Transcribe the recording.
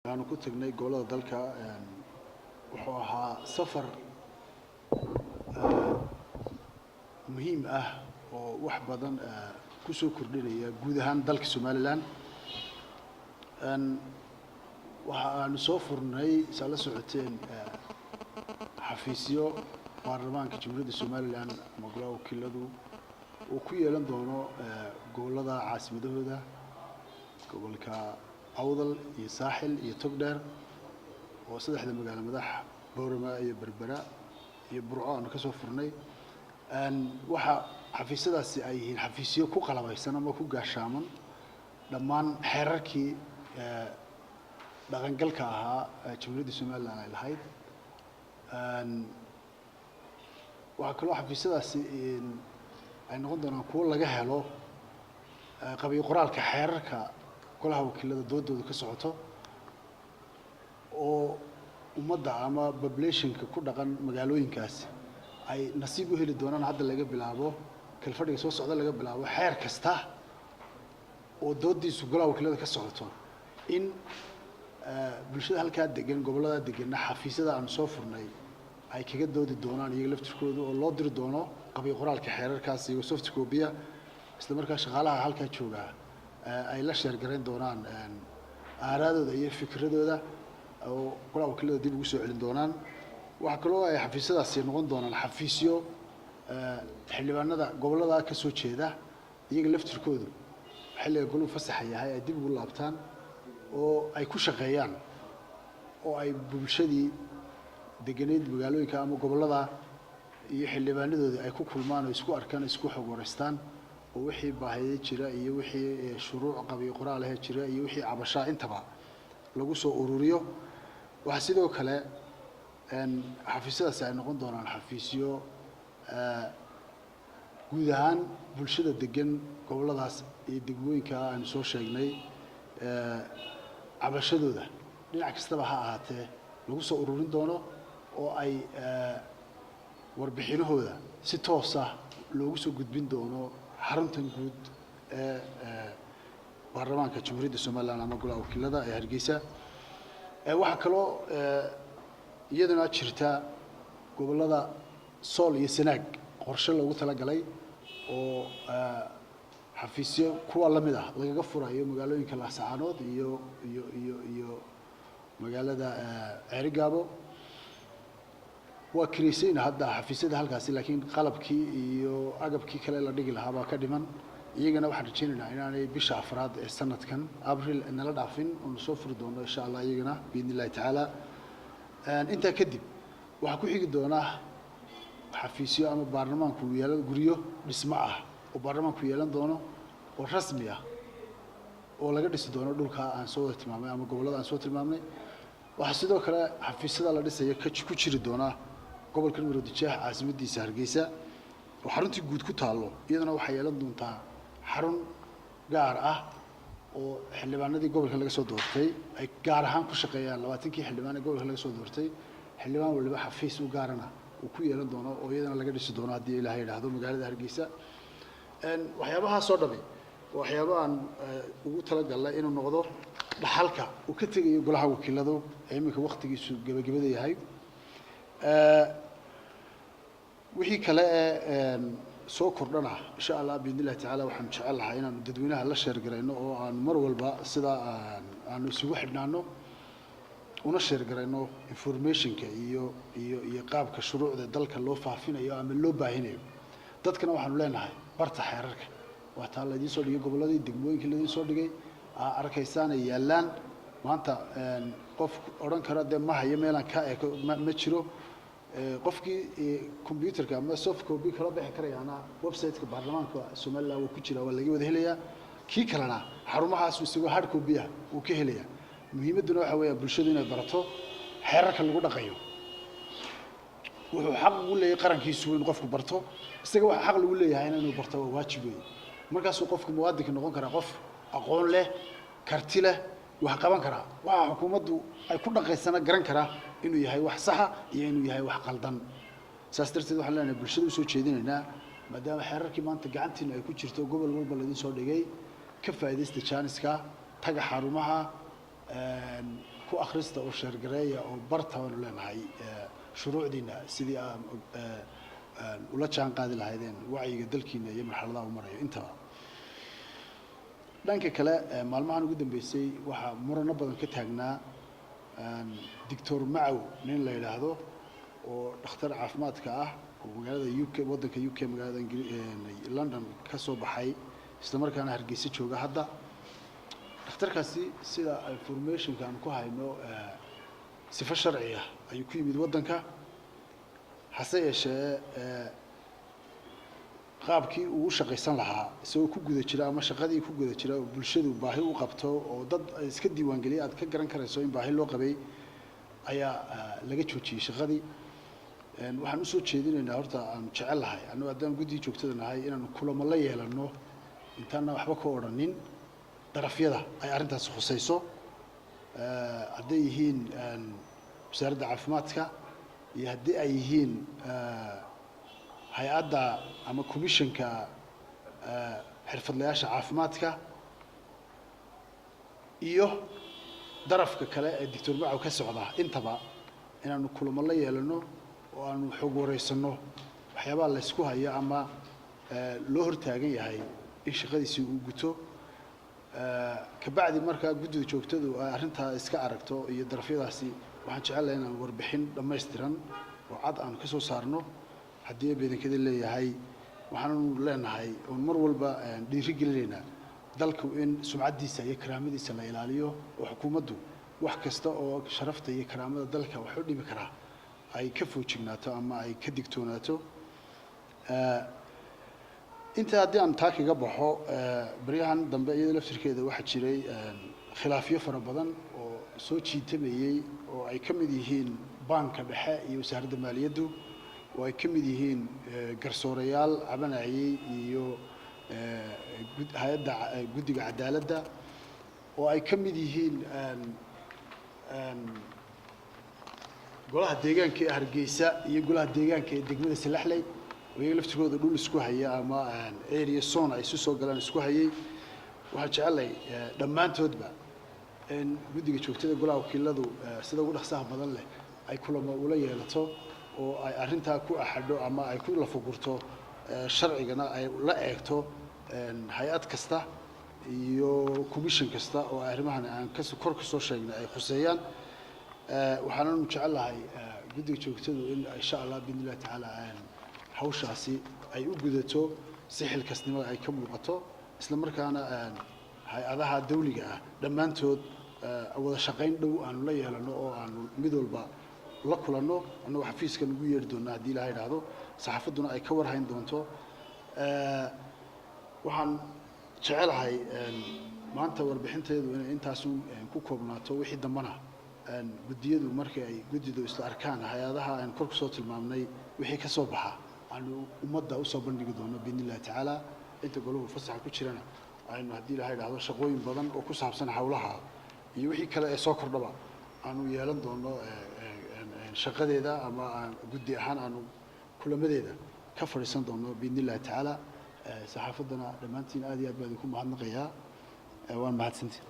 Aanu ku tagnay gobollada dalka. Wuxuu ahaa safar muhiim ah oo wax badan kusoo kordhinaya guud ahaan dalka Somaliland. Waxa aanu soo furnay, saa la socoteen, xafiisyo baarlamaanka Jamhuuriyadda Somaliland ama Golaha Wakiiladu uu ku yeelan doono gobollada caasimadahooda, gobolka Awdal iyo Saaxil iyo Togdheer, oo saddexda magaalo madax, Boorama iyo Berbera iyo Burco, aanu ka soo furnay. Waxa xafiisyadaasi ay yihiin xafiisyo ku qalabaysan ama ku gaashaaman dhammaan xeerarkii dhaqangalka ahaa Jamhuuriyadda Somaliland ay lahayd. Waxaa kaloo xafiisyadaasi ay noqon doonaan kuwo laga helo qabyo qoraalka xeerarka Golaha Wakiilada doodooda ka socoto, oo ummadda ama populationka ku dhaqan magaalooyinkaasi ay nasiib u heli doonaan hadda laga bilaabo kalfadhiga soo socda laga bilaabo, xeer kasta oo doodiisu Golaha Wakiilada ka socoto in bulshada halkaa degan, gobollada deganna, xafiisyada aanu soo furnay ay kaga doodi doonaan iyaga laftirkooda, oo loo diri doono qabyo qoraalka xeerarkaas iyagoo soft copy ah, isla markaa shaqaalaha halkaa joogaa ay la share garayn doonaan aaraadooda iyo fikradooda, oo Golaha Wakiilada dib ugu soo celin doonaan. Waxaa kaloo ay xafiisyadaasi noqon doonaan xafiisyo xildhibaanada gobollada ka soo jeeda iyaga laftirkoodu xilliga goluhu fasaxa yahay ay dib ugu laabtaan oo ay ku shaqeeyaan, oo ay bulshadii degenayd magaalooyinka ama gobollada iyo xildhibaanadooda ay ku kulmaan oo isku arkaan, isku xog wareystaan, oo wixii baahiye jira iyo wixii shuruuc qabiyo qoraal ahee jira iyo wixii cabashaa intaba lagu soo ururiyo. Waxaa sidoo kale xafiisyadaasi ay noqon doonaan xafiisyo guud ahaan bulshada degan gobolladaas iyo degmooyinka aynu soo sheegnay cabashadooda dhinac kastaba ha ahaatee lagu soo ururin doono, oo ay warbixinahooda si toos ah loogu soo gudbin doono xaruntan guud ee baarlamaanka Jamhuuriyadda Somaliland ama Golaha Wakiilada ee Hargeysa. Waxaa kaloo iyaduna jirta gobollada Sool iyo Sanaag qorshe loogu talagalay oo xafiisyo kuwa lamid ah lagaga furayo magaalooyinka Laascaanood iyo magaalada Ceerigaabo. Waa kiraysayna hadda xafiisyada halkaasi, laakiin qalabkii iyo agabkii kale la dhigi lahaa baa ka dhiman. Iyagana waxaan rajaynaynaa inaanay bisha afraad ee sanadkan, Abril, nala dhaafin oonu soo furi doono, insha Allah, iyagana biidni Illahi tacaala. Intaa kadib waxaa ku xigi doonaa xafiisyo ama baarlamaanku yeelan guryo dhismo ah oo baarlamaanku yeelan doono oo rasmi ah, oo laga dhisi doono dhulka aan soo wada tilmaamay ama gobollada aan soo tilmaamnay. Waxaa sidoo kale xafiisyada la dhisaya ka ku jiri doonaa gobolka Maroodijeex, caasimadiisa Hargeysa, oo xaruntii guud ku taallo. Iyaduna waxay yeelan doontaa xarun gaar ah oo xildhibaanadii gobolka laga soo doortay ay gaar ahaan ku shaqeeyaan. 20kii xildhibaan ee gobolka laga soo doortay, xildhibaan waliba xafiis u gaarana uu ku yeelan doono, oo iyadana laga dhisi doono, haddii Ilaahay yidhaahdo, magaalada Hargeysa. Waxyaabahaasoo dhami waxyaaba aan ugu talagalnay inuu noqdo dhaxalka uu ka tegayo Golaha Wakiiladu ee iminka waktigiisu gebagabada yahay. Wixii kale ee soo kordhana, insha Allah, biidni Illahi tacala, waxaanu jecel lahaa inaanu dadweynaha la share garayno, oo aanu mar walba sida aanu isugu xidhnaano una share garayno informationka iyo qaabka shuruucda dalka loo faafinayo ama loo baahinayo. Dadkana waxaanu leenahay barta xeerarka. Waa taa laydiin soo dhigay gobolladii, degmooyinkii laydiin soo dhigay, aa arkaysaan ay yaallaan maanta. Qof odhan kara dee ma hayo meelaan ka eko ma jiro. Qofkii computerka ama soft copy kala bixi karayaana, website-ka baarlamaanka Somaliland wuu ku jiraa, waa laga wada helayaa. Kii kalena xarumahaas isagoo hard copy ah wuu ka helayaa. Muhiimadduna waxa weeya bulshadu inay barato xeerarka lagu dhaqayo. Wuxuu xaq ugu leeyahay qarankiisu inuu qofku barto, isaga waxa xaq lagu leeyahay inuu barto waa waajib weeye. Markaasuu qofku muwaadinka noqon karaa qof aqoon leh, karti leh, wax qaban karaa, waxa xukuumaddu ay ku dhaqaysana garan karaa inuu yahay wax saxa iyo inuu yahay wax qaldan. Saas darteed waxaan leenahay bulshada usoo jeedinaynaa, maadaama xeerarkii maanta gacantiina ay ku jirto, gobol walba laydin soo dhigay, ka faa'iidaysta jaaniska, taga xarumaha. Ku akhrista oo share gareeya oo barta baanu leenahay shuruucdiina sidii aan ula jaan qaadi lahaydeen wacyiga dalkiina iyo marxaladaha u marayo intaba. Dhanka kale, maalmahan ugu dambeysay waxaa murano badan ka taagnaa Doctor Macow, nin la yidhaahdo oo dhakhtar caafimaadka ah oo magaalada UK, waddanka UK, magaalada London ka soo baxay, isla markaana Hargeysa jooga hadda. Dhakhtarkaasi, sida informationka aan ku hayno, sifo sharci ah ayuu ku yimid waddanka. Hase yeeshee, qaabkii uu u shaqaysan lahaa isagoo ku guda jira ama shaqadii ku guda jira oo bulshadu baahi u qabto oo dad iska diiwaangeliyay aad ka garan karayso in baahi loo qabay, ayaa laga joojiyey shaqadii. Waxaan usoo jeedinaynaa, horta aanu jecel lahay annagu haddaan guddii joogtada nahay, inaanu kulamo la yeelano intaana waxba ka odhanin darafyada ay arrintaasi khusayso, hadday yihiin Wasaaradda Caafimaadka iyo haddii ay yihiin hay-adda ama commissionka xirfadlayaasha caafimaadka iyo darafka kale ee Doctor Macow ka socda intaba, inaanu kulamo la yeelano oo aanu xog wareysano waxyaabaha laysku hayo ama loo hortaagan yahay in shaqadiisii uu guto. Kabacdi markaa guddida joogtadu ay arrintaa iska aragto iyo darafyadaasi, waxaan jecelahay inaan warbixin dhammaystiran oo cad aanu ka soo saarno haddii beedankada leeyahay. Waxaanu leenahay oon mar walba dhiiri gelinaynaa dalku in sumcaddiisa iyo karaamadiisa la ilaaliyo, oo xukuumaddu wax kasta oo sharafta iyo karaamada dalka wax u dhimi karaa ay ka foojignaato ama ay ka digtoonaato. Inta haddii aan taa kaga baxo, baryahan dambe iyadoo laftirkeeda waxaa jiray khilaafyo fara badan oo soo jiitamayey, oo ay ka mid yihiin Baanka Dhexe iyo Wasaaradda Maaliyaddu, oo ay ka mid yihiin garsoorayaal cabanayay iyo hay-adda guddiga cadaaladda, oo ay ka mid yihiin golaha deegaanka ee Hargeysa iyo golaha deegaanka ee degmada Salaxley, oo iyaga laftirkooda dhul isku haya ama area zone ay isu soo galaan isku hayay. Waxaan jecelahay dhammaantoodba in guddiga joogtada golaha wakiiladu sida ugu dhaqsaha badan leh ay kulamo ula yeelato oo ay arrintaa ku axadho ama ay ku lafagurto, sharcigana ay la eegto hay-ad kasta iyo commission kasta oo arrimahan aan kas kor ka soo sheegnay ay khuseeyaan. Waxaananu jecelahay guddiga joogtadu in insha Allah biidni Illahi tacaala hawshaasi ay u gudato si xilkasnimo ay ka muuqato, isla markaana hay-adaha dawliga ah dhammaantood wada shaqayn dhow aanu la yeelano oo aanu mid walba la kulanno, annagoo xafiiskan ugu yeedhi doona haddii Ilaha idhaahdo, saxaafadduna ay ka warhayn doonto. Waxaan jecelahay maanta warbixinteedu inay intaasun ku koobnaato. Wixii dambana guddiyadu markii ay guddidu isla arkaan hay-adaha aan kor kusoo tilmaamnay, wixii ka soo baxa aanu ummadda usoo bandhigi doono biidni Illahi tacaala. Inta golahu fasaxa ku jirana aynu haddii Ilaha idhaahdo shaqooyin badan oo ku saabsan hawlaha iyo wixii kale ee soo kordhaba aanu yeelan doono shaqadeeda ama guddi ahaan aanu kulamadeeda ka fadhiisan doono biidni Illahi tacaala. Saxaafaddana dhammaantiin aad iyo aad baa idinku mahadnaqayaa. Waan mahadsantiin.